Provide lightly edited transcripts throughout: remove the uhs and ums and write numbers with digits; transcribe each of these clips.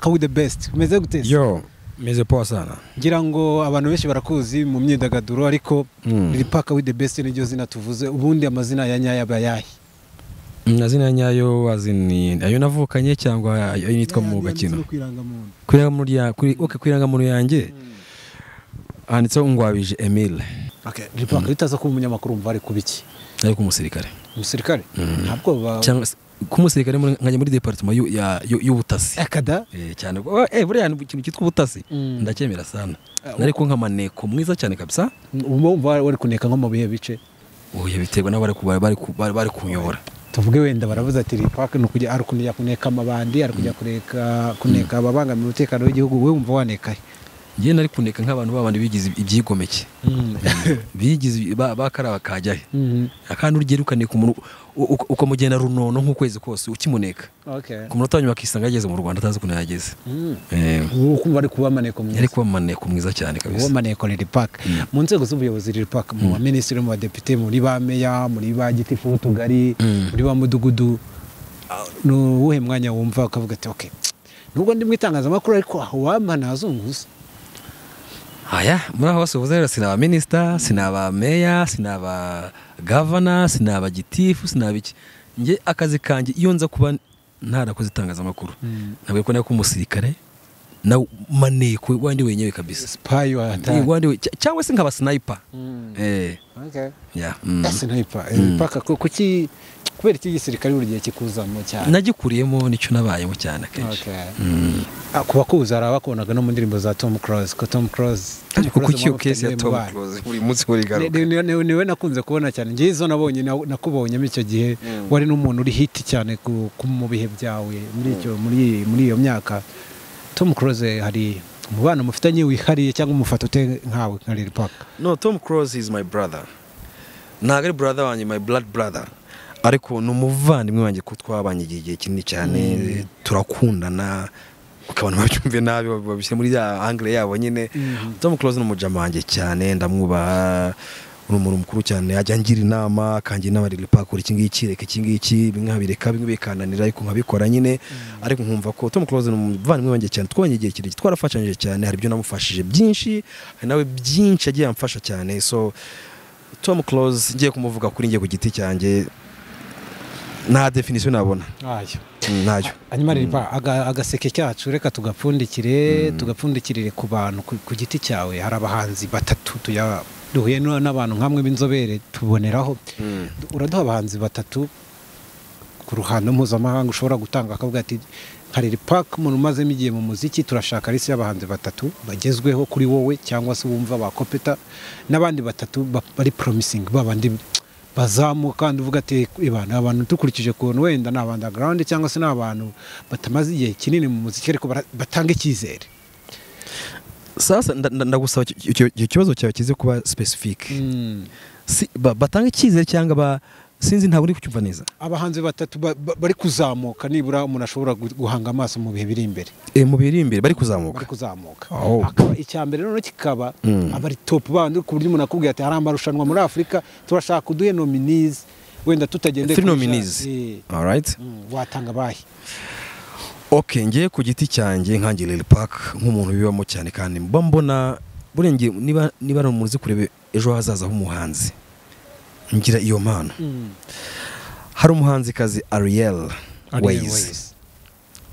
Park with the best, umeze gute se? Yo, meze poa sana. Ngira ngo abantu benshi barakuzi mu myidagaduro, ariko Lil Park with the best niryo zina tuvuze. Ubundi amazina ya nyayo aba ayahe? Amazina ya nyayo azini ayo navukanye cyangwa ayo nitwa mu gakino? Kuri irangamuntu yanjye handitseho Ngwabije Emile. Okay, Lil Park, utaza kuba umunyamakuru umva ari kubiki? Ari ku musirikare. Umusirikare? Ntabwo ba cyangwa ku musirikare nkajya muri departement y'ubutasi. Akada? Cyane. Buriya ikintu cyitwa ubutasi ndacyemera sana. Nari ko nkamaneko mwiza cyane kabisa. Umva wari kuneka nko mu bihe bice? Oya, biterwa n'abari bari kunyobora. Tuvuge wenda baravuze ati Lil Park ni ukujya ari kujya kuneka amabandi, ari kujya kureka kuneka ababangamira umutekano w'igihugu, we wumva waneka he? Ngiye nari kuneka nk'abantu babandi bigize ibyigomeke. Bigize bakara bakajya he. Akandi urugero ukaneka umuntu ukamugenda runono nk'ukwezi kose ukimuneka. Ku munota wanyuma akisanga yageze mu Rwanda atazi ukuntu yageze. Ukumva ari kuba maneko mwiza. Yari kuba maneko mwiza cyane kabisa. Kuba maneko Lil Park. Mu nzego z'ubuyobozi Lil Park, mu ba minisitiri, mu badepite, muri ba meya, muri ba gitifu w'utugari, muri ba mudugudu, ni uwuhe mwanya wumva ukavuga ati okay, nubwo ndi mu itangazamakuru ariko aho wampa ntazunguza? Aya, muri aho hose uvuze rero sinaba minister, sinaba meya, sinaba governor, sinaba gitifu, sinaba iki. Nge akazi kanjye iyo nza kuba ntarakoze itangazamakuru, ntabwo ko nako umusirikare na maneko wandi wenyewe kabisa. Spy wa hatari. Wandi cyangwa se nkaba sniper. Okay. Yeah. Sniper. Paka kuki kubera iki gisirikare buri gihe kikuzamo cyane? Nagikuriyemo nicyo nabayemo cyane akenshi. Okay. Kubakuza arabakonaga no mu ndirimbo za Tom Cruise, ko Tom Cruise ariko kuki iyo case ya Tom Cruise buri munsi buri garuka? Niwe nakunze kubona cyane. Ngiye izo nabonye nakubonyemo icyo gihe wari n'umuntu uri hit cyane mu bihe byawe muri icyo muri iyo myaka. Tom Cruise hari umubano mufitanye wihariye cyangwa umufata ute nkawe nka Lil Park? No, Tom Cruise is my brother. Ntabwo ari brother wanjye, my blood brother. Ariko ni umuvandimwe wanjye ko twabanye igihe kinini cyane, turakundana, ukabona babyumve nabi babishyira muri ya angle yabo nyine. Tom Cruise ni umujama wanjye cyane, ndamwubaha, ni umuntu mukuru cyane, ajya angira inama, akangira inama Lil Park kora iki ngiki, reka iki ngiki, bimwe nkabireka, bimwe bikananira ariko nkabikora nyine. Ariko nkumva ko Tom Cruise ni umuvandimwe wanjye cyane, twabanye igihe kirekire, twarafashanyije cyane, hari ibyo namufashije byinshi, hari nawe byinshi agiye amfasha cyane. So Tom Cruise ngiye kumuvuga kuri ngiye ku giti cyanjye nta definition nabona. Ayo. Ntayo. Hanyuma Lil Park, agaseke cyacu reka tugapfundikire, tugapfundikirire ku bantu ku giti cyawe. Hari abahanzi batatu duhuye n'abantu nkamwe b'inzobere tuboneraho. Uraduha abahanzi batatu ku ruhando mpuzamahanga ushobora gutanga akavuga ati nka Lil Park umuntu umazemo igihe mu muziki, turashaka list y'abahanzi batatu bagezweho kuri wowe cyangwa se wumva bakopeta, n'abandi batatu bari promising babandi bazamuka kandi uvuga ati ibana abantu dukurikije kuntu wenda ni underground cyangwa se n'abantu batamaze igihe kinini mu muziki ariko batanga icyizere. Sasa ndagusaba icyo kibazo cyawe kize kuba specific. Batanga icyizere cyangwa sinzi ntabwo uri kucyumva neza. Abahanzi batatu bari kuzamuka nibura umuntu ashobora guhanga amaso mu bihe biri imbere. Mu bihe biri imbere bari kuzamuka. Bari kuzamuka. Akaba icya mbere none kikaba abari top bandi ku buryo umuntu akubwiye ati hari amarushanwa muri Afrika turashaka uduhe nominees wenda tutagendeye kuri nominees. All right. Watanga bahe? Okay, ngiye ku giti cyanjye nkange Lil Park nk'umuntu bibamo cyane kandi mba mbona burenge niba ari umuntu uzi kurebe ejo hazaza h'umuhanzi ngira iyo mpano. Hari umuhanzikazi Ariel Ways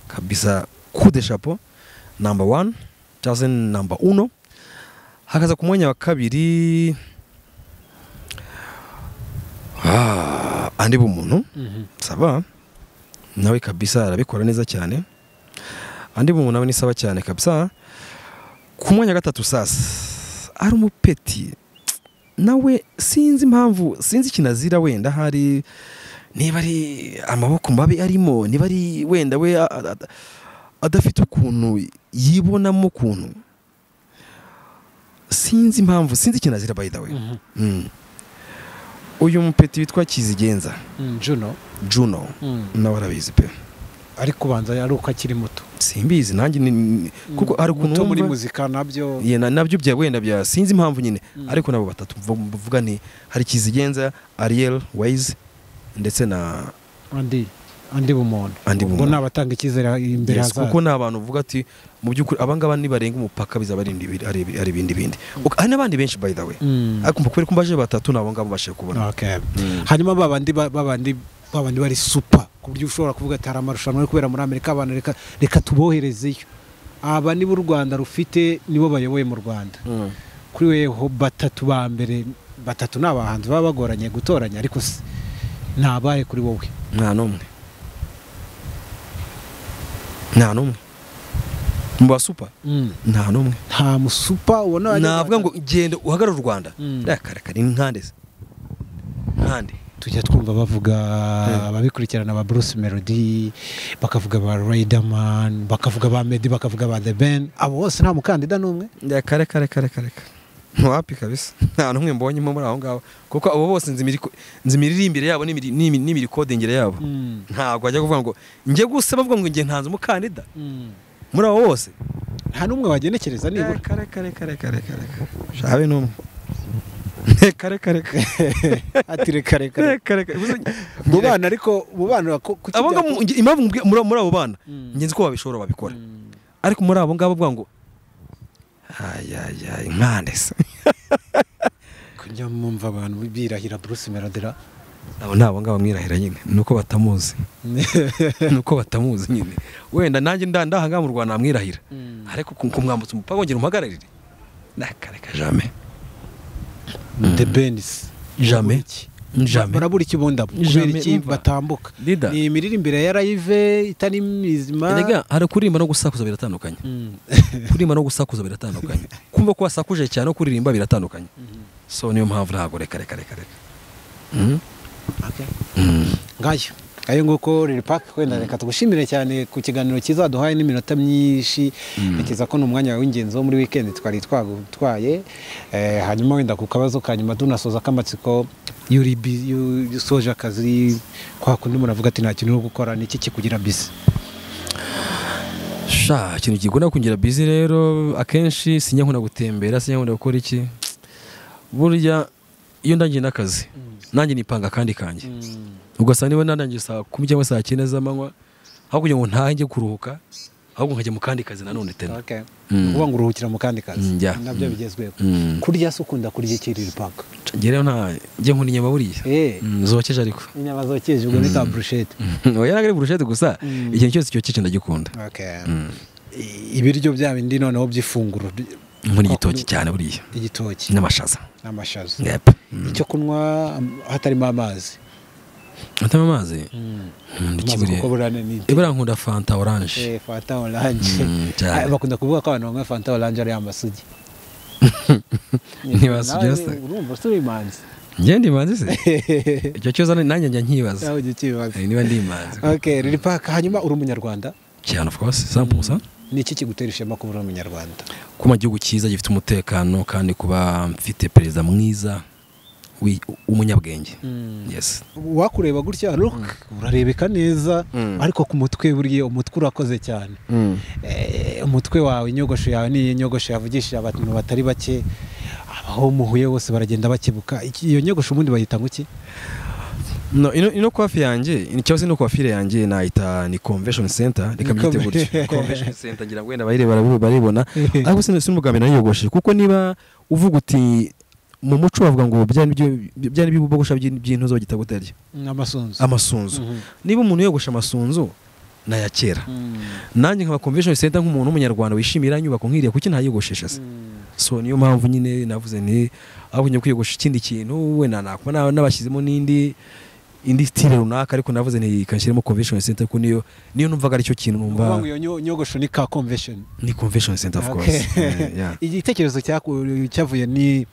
kabisa, coup de chapeau number 1 cyangwa number 1. Hakaza ku mwanya wa kabiri andi bumuntu saba nawe kabisa arabikora neza cyane, andi bumuntu nawe ni sawa cyane kabisa. Ku mwanya wa gatatu sasa ari umupeti nawe sinzi impamvu, sinzi kinazira wenda hari niba ari amaboko mabi arimo, niba ari wenda we adafite ukuntu yibonamo ukuntu, sinzi impamvu, sinzi kinazira by the way. Uyu mupeti witwa Kizigenza Juno nawe arabizi pe, ariko banza ari uko akiri muto simbizi nanjye kuko ari ukuntu muri muzika nabyo nabyo bya wenda bya sinzi impamvu nyine, ariko nabo batatu mvuga ni hari Kizigenza, Ariel Ways ndetse na Andi Bumuntu. Andi Ubwo Bumuntu. ni abatanga icyizere imbere Yes, hazaza. Kuko ni abantu uvuga ati mu by'ukuri abangaba nibarenga umupaka bizaba ari ari ibindi bindi. Hari n'abandi benshi, by the way, ariko kubera ko mbaje batatu, ni abo ngabo mbashije kubona. Okay. Hanyuma babandi bari super, ku buryo ushobora kuvuga ati hari amarushanwa ari kubera muri Amerika, abantu reka tuboherezeyo, aba nibo u Rwanda rufite, nibo bayoboye mu Rwanda. Kuri weho batatu ba mbere, batatu ni abahanzi baba bagoranye gutoranya, ariko ni abahe kuri wowe? Nta n'umwe, nta n'umwe mu ba super, nta n'umwe. Nta mu super ubona wajya Navuga ngo genda uhagarare u Rwanda? Reka reka, ni nkande se, nkande? Tujya twumva bavuga ababikurikirana ba Bruce Melody, bakavuga ba Riderman, bakavuga ba Meddy, bakavuga ba The Ben. Abo bose nta mukandida n'umwe? Reka reka reka reka reka, wapi kabisa, nta n'umwe mbonyemo muri aho ngaho, kuko abo bose nzi imiririmbire yabo n'imirikodingire yabo. Ntabwo bajya kuvuga ngo njye gusa, bavuga ngo njye ntanze umukandida muri abo bose. Nta n'umwe wagenekereza nibura? Reka reka reka reka reka reka, shabe n'umwe, reka reka reka. Ati reka reka reka. Reka reka. Mu bana, ariko mu bana kuki Abo ngabo, impamvu muri abo bana njye nzi ko babishobora, babikora, ariko muri abo ngabo bavuga ngo ayayay, nkande se? Kujya mwumva abantu birahira Bruce Melody ra. Abo ni abo ngabo mwirahira nyine, nuko batamuzi, nuko batamuzi nyine. Wenda nanjye ndaha ngaha mu Rwanda namwirahira, ariko kumwambutsa umupaka wongera umuhagararire, reka reka, jamais. The Ben se? Jamais, jamais. Barabura iki ubundi abo? Kubera Jamais, iki umva. batambuka? Leader. Ni imiririmbire ya live itari mizima? Erega hari kuririmba no gusakuza, biratandukanye. Kuririmba no gusakuza biratandukanye. Kumva ko wasakuje cyane no kuririmba biratandukanye. So niyo mpamvu ntabwo, reka reka reka reka. Okay. Ngayo nguko, Lil Pac, wenda reka tugushimire cyane ku kiganiro cyiza duhaye n'iminota myinshi. Ntekereza ko ni umwanya w'ingenzi wo muri weekend twari twagutwaye. Hanyuma wenda ku kabazo ka nyuma tunasoza k'amatsiko, iyo uri iyo usoje akazi, kwa kundi umuntu avuga ati nta kintu uri gukora, ni iki kikugira busy? Sha, ikintu gikunda kungira busy rero, akenshi sinjya nkunda gutembera, sinjya nkunda gukora iki. Burya iyo ndangiye n'akazi, nanjye nipanga akandi kanjye, ugasanga niba narangiye saa 10 cyangwa saa 9 z'amanywa, aho kugira ngo ntahe njye kuruhuka, ahubwo nkajya mu kandi kazi nanone tena. Okay. Ukuvuga ngo uruhukira mu kandi kazi? Yeah. Nabyo bigezweho. Kurya se, ukunda kurya iki, Lil Pac? Njye rero nta njye nkunda inyama buriya. Zokeje ariko. Inyama zokeje, ubwo ni ka brochette? Oya, ntabwo ari brochette gusa, ikintu cyose cyokeje ndagikunda. Okay. Ibiryo bya bindi noneho by'ifunguro? Nkunda igitoki cyane buriya. Igitoki? N'amashaza. N'amashaza. Yep. Icyo kunywa hatarimo amazi? Atama amazi, nkunda iki Amazi, buriya? kuko buriya ni Ibura nkunda Fanta orange. Fanta orange. Cyane. Ah, bakunda kuvuga ko abantu banywa Fanta orange ari amasugi. Ntibasugi Nawe se? urumva usura imanzi. Njye ndi imanzi se? Icyo kibazo nanjye njya nkibaza. Nawe ujya ukibaza. Niba ndi imanzi. Okay, Lil Pac, hanyuma uri umunyarwanda? Cyane, of course, 100%. Ni iki kigutera ishema kuba uri umunyarwanda? Kuba igihugu cyiza gifite umutekano, kandi kuba mfite perezida mwiza w'umunyabwenge, yes. Wakureba gutya, look, urarebeka neza, ariko ku mutwe buriya umutwe urakoze cyane. Umutwe wawe, inyogosho yawe ni inyogosho yavugishije abantu batari bake, aho muhuye bose baragenda bakebuka. Iyo nyogosho ubundi bayita ngo iki? No, ino coiffe yanjye, cyangwa se ino coiffure yanjye, nayita ni convention center, reka mbyite gutyo, convention center. Ngira ngo wenda bayireba baribona, ariko sinubwa mbere nayogoshe, kuko niba uvuga uti mu muco bavuga ngo bya nibyo bya nibyo bogosha by'intuzo bagita gute? Amasunzu. Amasunzu. Niba umuntu yogosha amasunzu naya kera, nanjye nkaba convention center, nk'umuntu w'umunyarwanda wishimira inyubako nk'iriya, kuki ntayiyogoshesha se? So niyo mpamvu nyine navuze nti aho kujya kwiyogosha ikindi kintu, wenda nakuba nabashyizemo n'indi indi style runaka, ariko navuze nti kanshyiremo convention center, kuko niyo numvaga aricyo kintu Ukuvuga numva. ngo iyo nyogosho ni ka convention? Ni convention center, of Okay. course. Yeah. Igitekerezo cyavuye ni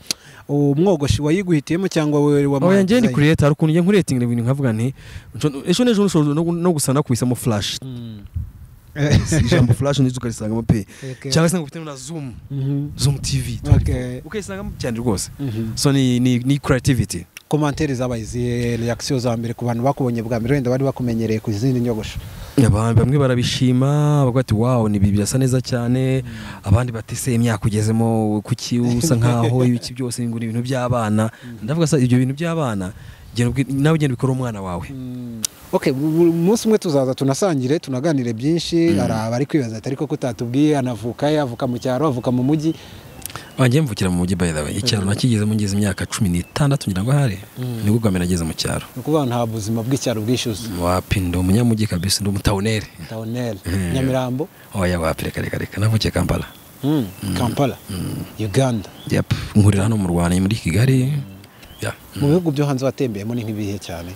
umwogoshi wayiguhitiyemo cyangwa wowe Oya, njye ni creator. Hari ukuntu njye nkuretinga ibintu nkavuga nti ejo n'ejo nshobora no gusa nakubisemo flash, ijambo flash nizo ukarisangamo pe, cyangwa se ngo ufite na Zoom, Zoom TV, ukayisangamo cyane rwose. So ni creativity. Commentaires zabaye izihe, reaction za mbere ku bantu bakubonye bwa mbere, wenda bari bakumenyereye ku zindi nyogosho? Abantu bamwe barabishima, bavuga ati wow, ni ibi birasa neza cyane. Abandi bati se imyaka ugezemo, kuki usa nkaho ibiki byose ngo ni ibintu by'abana? Ndavuga se ibyo bintu by'abana Nawe ugenda ubikora umwana wawe. Okay, umunsi umwe tuzaza tunasangire tunaganire byinshi. Hari abari kwibaza ati ariko kutatubwiye anavuka yavuka mu cyaro, avuka mu mujyi. Wanjye mvukira mu mujyi, by the way. Icyaro nakigezemo ngeze imyaka 16 ngira ngo ahari, nibwo bwa mbere nageze mu cyaro. Ni ukuvuga nta buzima bw'icyaro bwishyuza. Wapi, ndi umunyamujyi kabisa, ndi umutawuneri. Tawuneri Nyamirambo? Oya, wapi, reka reka reka, navukiye Kampala. Kampala, Uganda? Yep, nkurira hano mu Rwanda, muri Kigali. Yeah. Mu bihugu byo hanze watembeyemo ni nk'ibihe cyane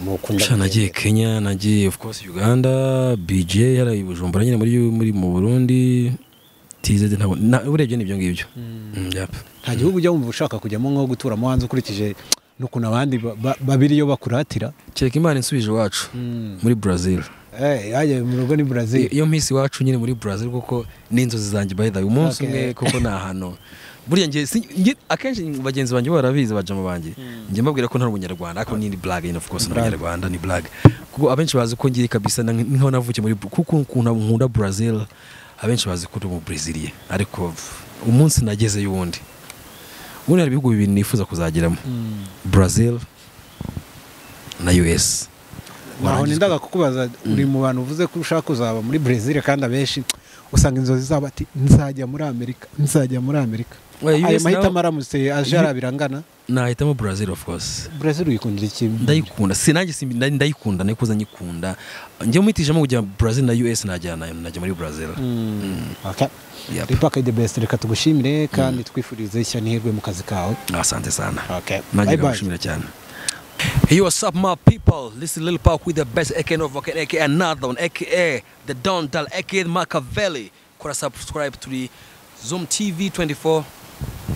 mukunda? Sha, nagiye Kenya, nagiye of course Uganda, BJ yari i Bujumbura nyine, muri mu Burundi, TZ, ntabwo urebye nibyo ngibyo. Yep. Nta gihugu ujya wumva ushaka kujyamo nko guturamo hanze, ukurikije n'ukuntu abandi babiri iyo bakuratira? Kereka Imana insubije iwacu muri Brazil. Yaje mu rugo ni Brazil. Iyo mpisi iwacu nyine muri Brazil, kuko n'inzozi zanjye, by the way, umunsi umwe, kuko ni ahantu buriya nge akenshi bagenzi banjye barabizi, bajama banjye, njye mbabwira ko ntari umunyarwanda, ariko ni blague nyine, of course, ni umunyarwanda, ni blague, kuko abenshi bazi ko ngiye kabisa nkaho navukiye muri, kuko ukuntu nkunda Brazil, abenshi bazi ko ndi umu Brazilian. Ariko umunsi nagezeyo, ubundi hari ibihugu bibiri nifuza kuzageramo: Brazil na US. Naho nendaga kukubaza, uri mu bantu uvuze ko ushaka kuzaba muri Brazil, kandi abenshi usanga inzozi zabo ati nzajya muri Amerika, nzajya muri Amerika. Oya, ayo US mahitamo aramutse aje arabirangana? Nahitamo Brazil, of course. Brazil uyikundira iki? Ndayikunda, si nanjye ndayikunda, nayikuza nyikunda. Njye muhitijemo kujya Brazil na US, najya muri Brazil. Okay. Yep. Lil Pac the best, reka tugushimire kandi twifurize ishya n'ihirwe mu kazi kawe. Asante sana. Okay. Nanjye Bye bye. ndagushimira cyane. Hey, what's up, my people? This is Lil Pac with the best, aka Nova, aka another one, aka the Don Dal, aka Machiavelli. Kora subscribe to the Zoom TV 24.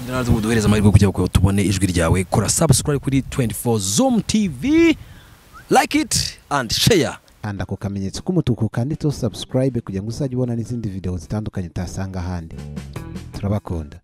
Nazo uduhereza amahirwe kugira ngo tubone ijwi ryawe. Kora subscribe kuri 24 Zoom TV. Like it and share. Kanda ku kamenyetso k'umutuku kanditseho subscribe kugira ngo uzajye ubona n'izindi video zitandukanye utasanga ahandi. Turabakunda.